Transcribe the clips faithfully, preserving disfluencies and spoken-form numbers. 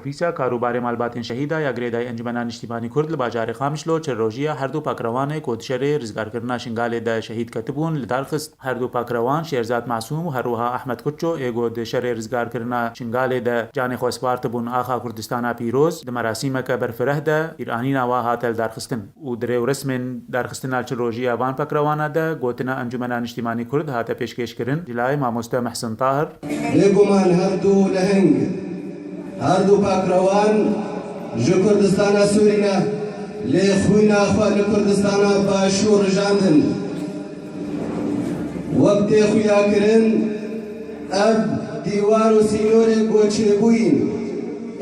Dîsa karûbarê malbatên şehîda ya girêdayî Encûmena Niştîmanî Kurd li bajarê Qamişlo çil rojiya her du pakrewanê ku di şerê rizgarkirina Şingalê de şehîd ketibûn li dar xist. Her du pakrewan Şêrzad Masûm û her wiha Ehmed Kuço ê ku di şerê rizgarkirina Şingalê de canê xwe spartibûn axa Kurdistana pîroz di merasîmeke berfireh de bîranîna wa hate lidarxistin. Û di rêwresmên darxistina çil rojiya van pakrewana de gotina Encûmena Niştîmanî Kurd hate pêşkêşkirin ji layê mamoste Mehsin Tahir. Bêguman her du leheng, her du pakrewan ji Kurdistana Sûrî ne, lê xwîna xwe li Kurdistana Başûr rijandin. Wek tê xuyakirin, ev dîwar û sînorê ku çêbûyîn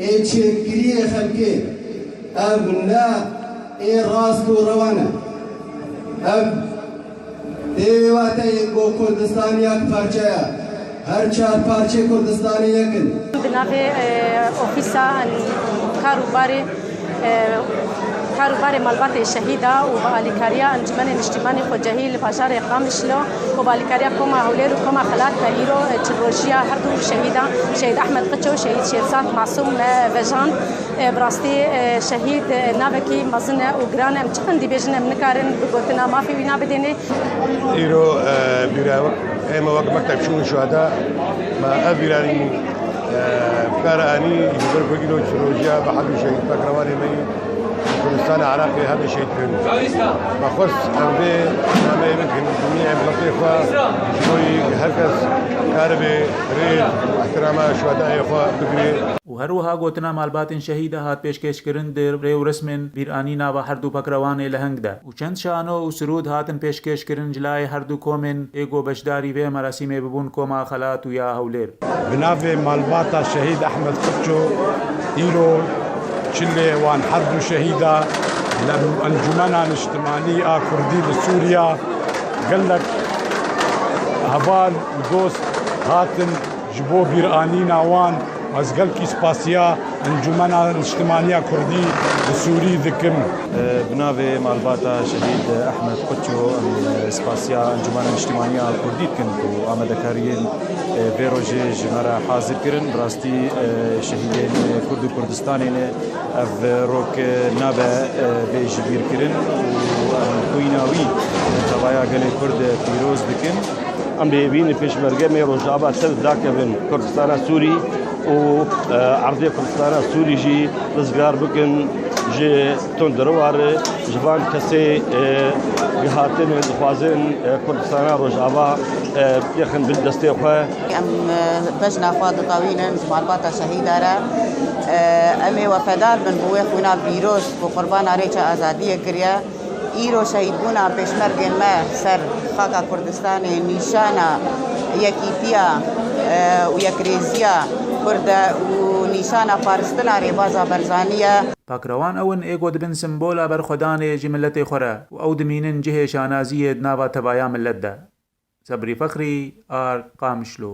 ê çêkiriyê xelkê, ev ne ê rast û rewan e. Ev tê wê wateyê ku Kurdistan yek parçe ye. Her çar parçê Kurdistanê yek in. Bi navê, e, Ofîsa Karûbarê, e, Karûbarê Malbatê Şehîda û bi alîkariya Encûmenê Niştîmanî Xwecehî li bajarê Qamişlo û bi alîkariya Koma Hewlêr û Koma Xelat me îro, e, çil rojiya her du şehîdan, Şehîd Ehmed Qiço û Şehîd Şêrsat Masûm me vejand. E, bi rastî, e, şehîd, e, navekî mezin e û giran e. Em çi xindî bêjin, em nikarin bi gotina mafê wî nabidênê. Îro, e, bîra wek, ême wek Mekteb Şûn Şuhada, me ev bîranî, e, bi kar anî, ji ber ku îro çil rojiya bi her du şehîd pekrewanê me yî Kurdistana Iraqê hate şehîd kirin. Me xwest em vê nameyê bikin, dinyayê miletê xwe, ji bo yî her kes karibe rêz û ihtirama şuhedayê xwe bigire. Û her wiha gotina malbatên şehîda hat pêşkêşkirin di rêwresmên bîranîna va her du pakrewanê leheng de. Û çend şano û sirûd hatin pêşkêşkirin ji layê her du komên ê ku beşdarî vê merasîmê bibûn koma Xelat û ya Hewlêr. Bi navê malbata Şehîd Ehmed Kuço, îro çilê wan her du şehîda li Encûmena Niştimanî a Kurdî li Sûriya gelek heval û dost hatin ji bo bîranîna wan. Ez gelkî spasiya Encûmena Niştimaniya Kurdî li Sûrî dikim. Bi navê malbata Şehîd Ehmed Kuço em spasiya Encûmena Niştimaniya Kurdî dikin ku amadekariyên vê rojê ji me re hazir kirin. Bi rastî şehîdên Kurd û Kurdistanê ne, ev rok nabe bê ji bîr kirin û em xwîna wî tevaya gelê Kurd pîroz dikin. Em bi hêvî ne pêşmerge me Rojava tev dakevin Kurdistana Sûrî û, e, erdê Kurdistana Sûrî jî rizgar bikin ji tundrewa re, ji van kesê, e, ku hatin dixwazin, e, Kurdistana Rojava, e, bêxin bin destê xwe. Em, e, bejna xwe ditewînin ji malbata şehîda re. E, em ê wefedar bin bi wê xwîna pîroz ku qurbana rêça azadiyê kiriye. Îro şehîdbûna pêşmergên me ser xaka Kurdistanê nîşana yekîtiya, e, û yekrêziya Kurd e û nîşana paristina rêbaza Barzanî ye. Pakrewan ew in ê ku dibin simbola berxwedanê ji miletê xwe re û ew dimînin cihê şanaziyê di nava tevaya milet de. Sebrî Fexrî, Ard, Qamişlo.